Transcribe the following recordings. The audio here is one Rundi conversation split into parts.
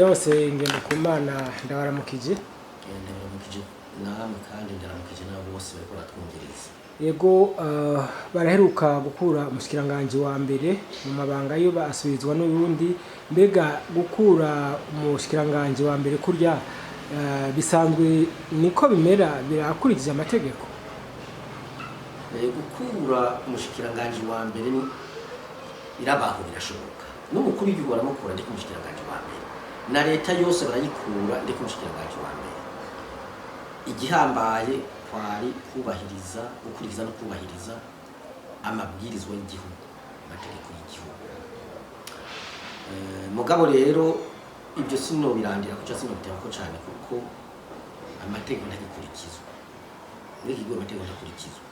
Leonce Ngendakumana, ndabaramukije. Ndabaramukije namwe kandi ndaramukije n'abo bose bariko baratwumviriza. Yego, baraheruka gukura umushikiranganji wa mbere mu mabanga yo, basubizwa n'urundi. Mbega gukura umushikiranganji wa mbere kurya bisanzwe niko bimera, birakurikije amategeko? Gukura umushikiranganji wa mbere ni birabaho, birashoboka. N'umukuru w'igihugu baramukura, ndiko umushikiranganji wa mbere, na leta yose barayikura, ndiko umushikiranganji wa mbere. Igihambaye kwari kubahiriza, gukurikiza no kubahiriza amabwirizwa y'igihugu, amategeko y'igihugu. Mugabo rero ibyo sinobirandira kuca, sinobitebako cane, kuko amategeko ntagikurikizwa muri iki gihugu. Amategeko ntakurikizwa.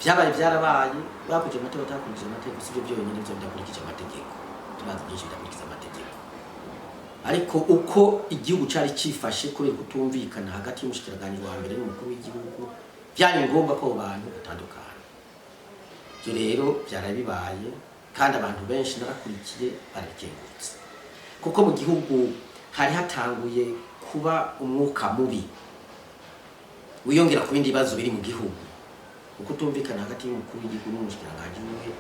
Vyabaye vyarabaye, bakurikije amategeko, batakurikije amategeko, sivyo byonyine byo bidakurikije amategeko. Turazi byinshi bidakurikiza amategeko, ariko uko igihugu cari cifashe kubera kutumvikana hagati y'umushikiranganji wa mbere n'umukuru w'igihugu, vyari ngombwa ko abo bantu batandukana. Ivyo rero vyarabibaye, kandi abantu benshi narakurikiye barabikengurutse, kuko mu gihugu hari hatanguye kuba umwuka mubi wiyongera ku bindi bibazo biri mu gihugu. Uko utumvikana hagati y'umukuru w'igihugu n'umushikiranganji wiwe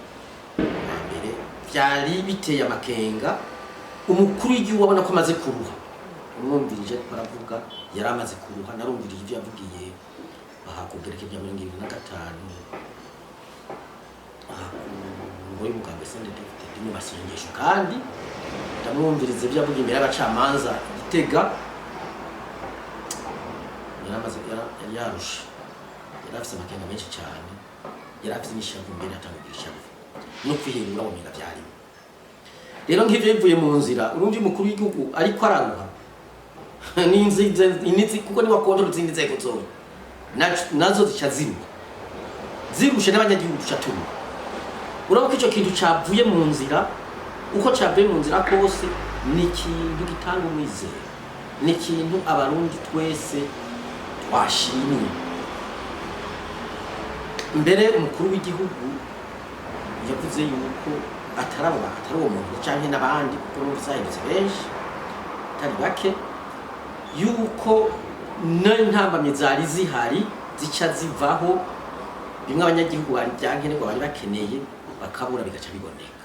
wa mbere vyari biteye amakenga. Umukuru w'igihugu abona ko amaze kuruha, umwumvirije ariko aravuga, yari amaze kuruha. Narumvirije ivyo yavugiye aha ku gereke rya 25 aha ku ngoro y'umugambwe CNDD-FDD mu masengesho, kandi ndamwumviriza ibyo yavugiye imbere y'abacamanza i Gitega. Yaramaze, yari yarushe, yari afise amakenga menshi cyane, yari afise n'ishavu, mbere atanguye ishavu no kwihebura mu bintu vyarimo. Rero nk'ivyo bivuye mu nzira, urumva umukuru w'igihugu ariko araruha n'inzizi, kuko niwe akontorora izindi nzego zose, nazo zica ziruha, zirushe n'abanyagihugu duca turuha. Urabona ko ico kintu cavuye mu nzira. Uko cavuye mu nzira kose, ni ikintu gitanga umwizero, ni ikintu Abarundi twese twashimye. Mbere umukuru w'igihugu yavuze yuko atari abo, atari uwo muntu canke n'abandi, kuko numvise hahindutse benshi atari bake, yuko n'intambamyi zari zihari zica zivaho, bimwe abanyagihugu bari byankenerwa bari bakeneye bakabura bigaca biboneka.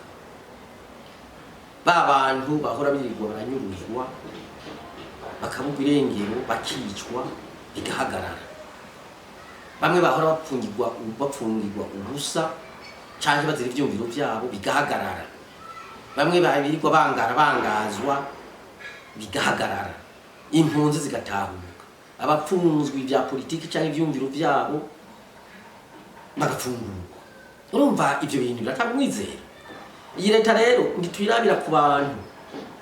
Ba bantu bahora birirwa baranyuruzwa, bakabugwa irengero, bakicwa, bigahagarara. Bamwe bahora bapfungirwa ubusa canke bazira ivyumviro vyabo, bigahagarara. Bamwe birirwa bangara bangazwa, bigahagarara. Impunzi zigatahuka, abapfunzwe vya politiki canke ivyumviro vyabo bagafungurwa. Urumva ivyo bintu biratanga umwizero. Iyi leta rero ntituyirabira ku bantu.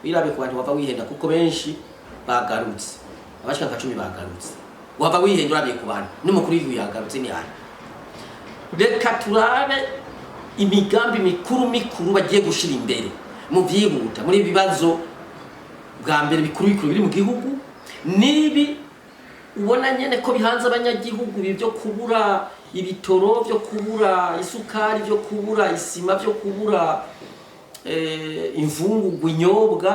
Wirabe ku bantu wava wihenda, kuko benshi bagarutse, abashika nka 10 bagarutse. Wava wihenda urabiye ku bantu, n'umukuru w'igihugu yagarutse ni hano. Reka turabe imigambi mikuru mikuru bagiye gushira imbere mu vyihuta muri ibi bibazo bwa mbere bikuru bikuru biri mu gihugu, nibi ubona nyene ko bihanze abanyagihugu, ibi byo kubura ibitoro, byo kubura isukari, byo kubura isima, byo kubura imfungurwa, inyobwa.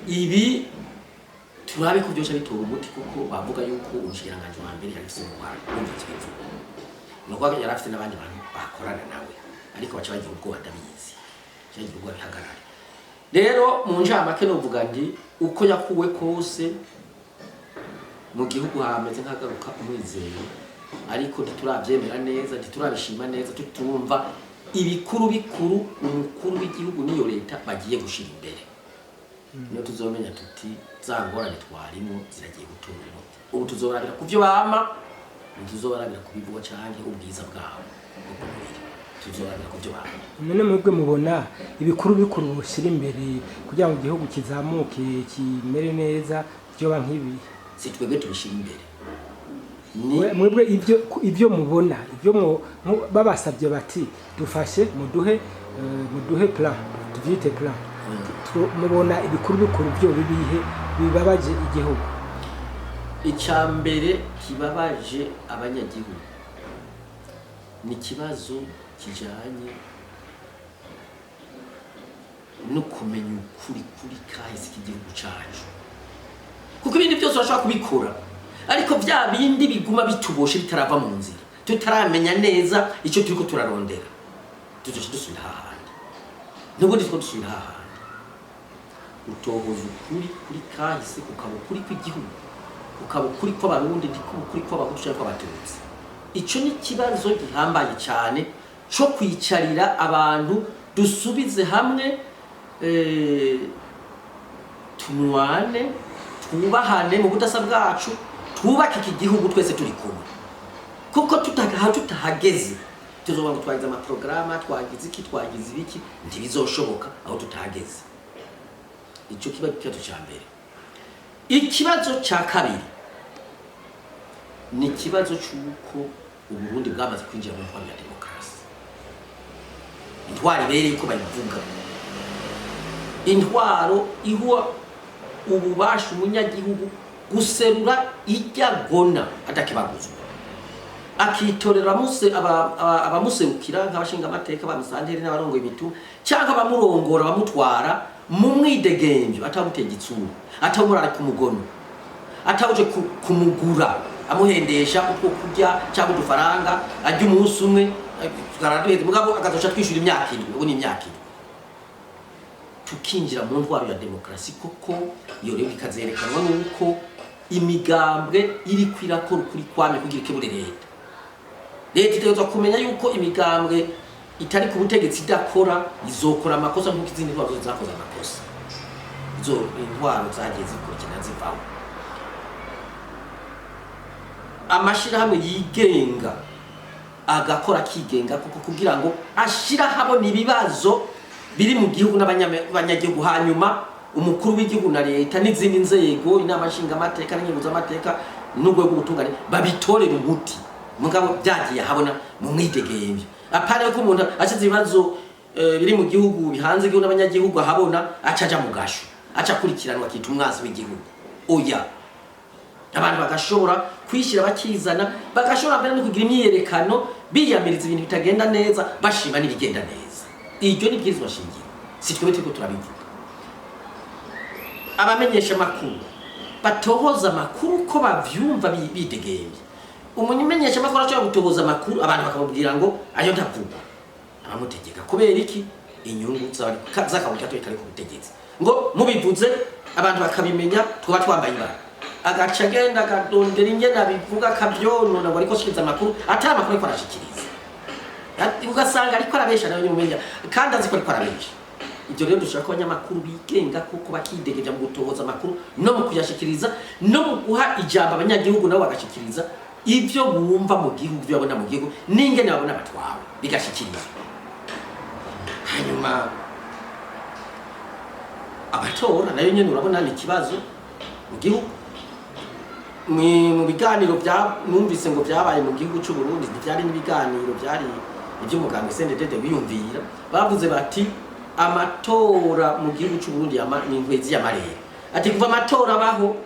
Ibi turabe ko byose bitora umuti, kuko bavuga yuko umushikiranganji wa mbere yari afise uruhara. Wumvise ibivuga ni uko yari afite n'abandi bantu bakorana nawe, ariko baca bagira ubwoba, ndabizi, baca bagira ubwoba bihagarare. Rero mu ncamake novuga ndi uko yakuwe kose, mu gihugu hameze nk'agaruka umwizero, ariko ntituravyemera neza, ntiturabishima neza. Tutumva ibikuru bikuru umukuru w'igihugu n'iyo leta bagiye gushira imbere, niyo tuzomenya tuti za ngorane twarimwo ziragiye gutora umuti. Ubu tuzobarabira ku vyo bama, ntituzobarabira ku bivugwa canke ubwiza bwabo bwo ku mubiri, tuzobarabira ku vyo bama. None mwebwe mubona ibikuru bikuru bushyira imbere kugira ngo igihugu kizamuke, kimere neza, byoba nk'ibi? Si twebwe tubishira imbere, ni Mwebwe ibyo mubona, ibyo babasabye bati dufashe muduhe plan, tuvyite plan, mubona ibikuru bikuru byo bibihe bibabaje igihugu? Icya mbere kibabaje abanyagihugu ni ikibazo kijanye No kumenya ukuri kuri kahise k'igihugu cacu, kuko ibindi byose urashobora kubikora, ariko bya bindi biguma bituboshe bitarava mu nzira, tutaramenya neza icyo turiko turarondera, tuzoca dusubira hahandi, n'ubundi two dusubira hahandi. Utohoza ukuri kuri kahise kukaba ukuri kw'igihugu, kukaba ukuri kw'Abarundi, ntikuba ukuri kw'Abahutu canke kw'Abatutsi. Ico ni ikibazo gihambaye cyane co kwicarira abantu, dusubize hamwe, tunwane, twubahane mu budasa bwacu, twubake iki gihugu twese turi kumwe, kuko tutahageze tuzoba ngo twagize amaporogaramu, twagize iki, twagize ibiki, ntibizoshoboka aho tutahageze. Icyo kiba ikibazo cya mbere. Ikibazo cya kabiri ni ikibazo cy'uko Uburundi bwamaze kwinjira mu ntwaro ya demokarasi, intwaro ibereye ko bayivuga, intwaro iha ububasha umunyagihugu guserura ijya gona atakibaguzwa, akitorera abamuserukira nk'abashingamateka, ba musanteri n'abarongoye imitumba, cyangwa abamurongora, abamutwara mu mwidegemvyo, atawutega igitsura, atawumurara ku mugono, atawuje kumugura amuhendesha utwo kurya cyangwa udufaranga arya umunsi umwe tukaraduheze, mugabo akazoca twishyura imyaka 7. Ubu ni imyaka 7 tukinjira mu ntwaro ya demokarasi koko. Iyo rero ikazerekanwa n'uko imigambwe iriko irakora ukuri kwame kugira ikebure leta. Leta itegerezwa kumenya yuko imigambwe itari ku butegetsi idakora izokora amakosa nk'uko izindi ntwaro zose zakoze amakosa, izo intwaro zagiye zikurikirana zivaho. Amashirahamwe yigenga agakora akigenga kuko kugira ngo ashira habona ibibazo biri mu gihugu n'abanyagihugu, hanyuma umukuru w'igihugu na leta n'izindi nzego, inama nshingamateka n'inkenguzamateka n'urwego rw'ubutungane, babitorera umuti, mugabo byagiye habona mu mwidegemvyo. Apana yuko umuntu ashize ibibazo biri mu gihugu, bihanze igihugu n'abanyagihugu ahabona, aca aja mu gasho, aca akurikiranwa, akita umwansi w'igihugu. Oya, abantu bagashobora kwishyira bakizana, bagashobora mbere no kugira imyiyerekano biyamiriza ibintu bitagenda neza, bashima n'ibigenda neza. Iryo ni bwirizwa shingiro, si twebwe turiko turabivuga. Abamenyesha amakuru batohoza amakuru ko bavyumva bidegemvye. Umumenyesha amakuru ashobora gutohoza amakuru, abantu bakamubwira ngo ayo ntavugwa, abamutegeka kubera iki? Inyungu z'akabuye gato kari ku butegetsi, ngo mubivuze abantu bakabimenya twaba twambaye ibara. Agaca agenda akadondera ingene abivuga, akavyonona, ngo ariko ashikiriza amakuru atari amakuru ariko arashikiriza. Ugasanga ariko arabesha nawe nyine umenya kandi azi ko ariko arabesha. Ibyo rero dushaka ko abanyamakuru bigenga kuko bakidegemvya mu gutohoza amakuru no mu kuyashikiriza no mu guha ijambo abanyagihugu, nabo bagashikiriza ibyo bumva mu gihugu, ibyo babona mu gihugu n'ingene babona batwawe, bigashikirizwa. Hanyuma amatora nayo nyene urabona ni ikibazo mu gihugu. Mu biganiro bya numvise ngo byabaye mu gihugu cy'u Burundi, ntibyari n'ibiganiro, byari iby'umugambwe CNDD wiyumvira. Bavuze bati amatora mu gihugu cy'u Burundi ni inkwezi y'amarere, ati kuva amatora abaho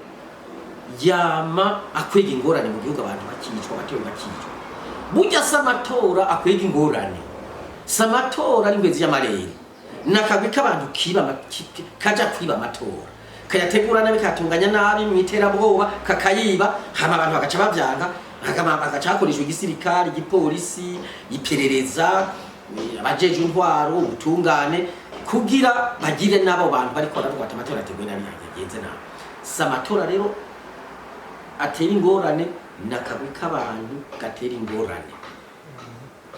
yama akwega ingorane mu gihugu, abantu bakicwa, abatewe bakicwa. Burya si amatora akwega ingorane, si amatora ari inkwezi y'amarere, ni akagwi k'abantu kiba kaja kwiba amatora, kayategura nabi, kayatunganya nabi mu iterabwoba, kakayiba, hama abantu bagaca bavyanga, bagaca hakoreshwa igisirikare, igipolisi, iperereza, abajejwe intwaro, ubutungane, kugira bagire n'abo bantu bariko baravuga ati amatora ateguwe nabi, yagenze nabi. Si amatora rero atera ingorane, ni akagwi k'abantu gatera ingorane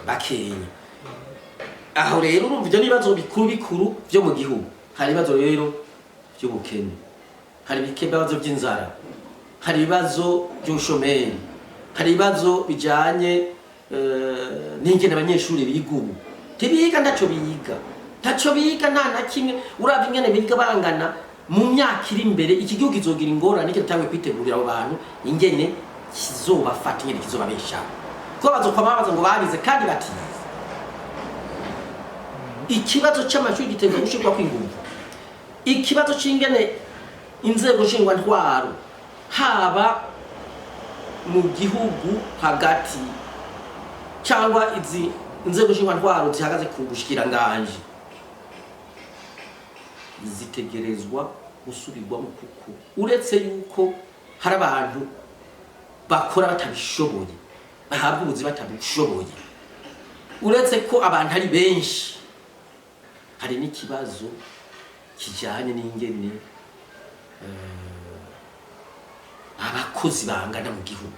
bakenya. Aho rero urumva ibyo n'ibibazo bikuru bikuru byo mu gihugu. Hari ibibazo rero by'ubukene, hari ibibazo by'inzara, hari ibibazo by'ubushomeri, hari ibibazo bijanye n'ingene abanyeshuri biga ubu. Ntibiga, ntaco biga, ntaco biga, nta na kimwe. Uravye ingene biga bangana, mu myaka iri imbere iki gihugu kizogira ingorane kidatanguye kwitegurira abo bantu ingene kizobafata, ingene kizobabeshaho, kuko bazokwama babaza ngo barize kandi batize. Ikibazo c'amashuri gitegerezwa gushirwako inguvu. Ikibazo c'ingene inzego nshingwantwaro, haba mu gihugu hagati cyangwa izi inzego nshingwantwaro zihagaze ku bushikiranganji. Zitegerezwa gusubirwamo, kuko uretse yuko hari abantu bakora batabishoboye, bahabwa ubuzi batabishoboye, uretse ko abantu ari benshi, hari n'ikibazo kijyanye n'ingene abakozi bangana mu gihugu.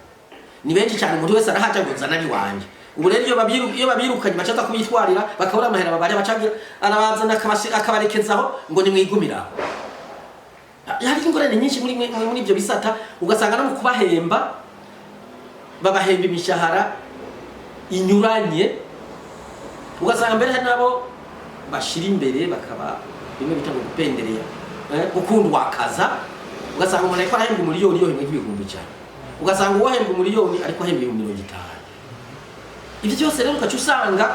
Ni benshi cyane, umuntu wese arahaja ngo nzana wanje. Ubu rero iyo babirukanye, bacaza kubitwarira, bakabura amahera babarya, bacagira arabazana akabarekezaho ngo nimwigumiraho. Hari ingorane nyinshi muri ibyo bisata, ugasanga no mu kubahemba babahemba imishahara inyuranye, ugasanga mbere hari n'abo bashira imbere, bakaba bimwe bita ngo gupendereya, gukundwakaza. Ugasanga umuntu ariko arahembwa 1 miliyoni, yohembwa nk'100,000, ugasanga uwahembwa 1 miliyoni ariko ahembwa 50,000. Ibyo byose rero ugaca usanga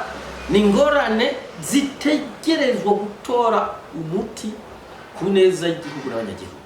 ni ingorane zitegerezwa gutora umuti ku neza y'igihugu n'abanyagihugu.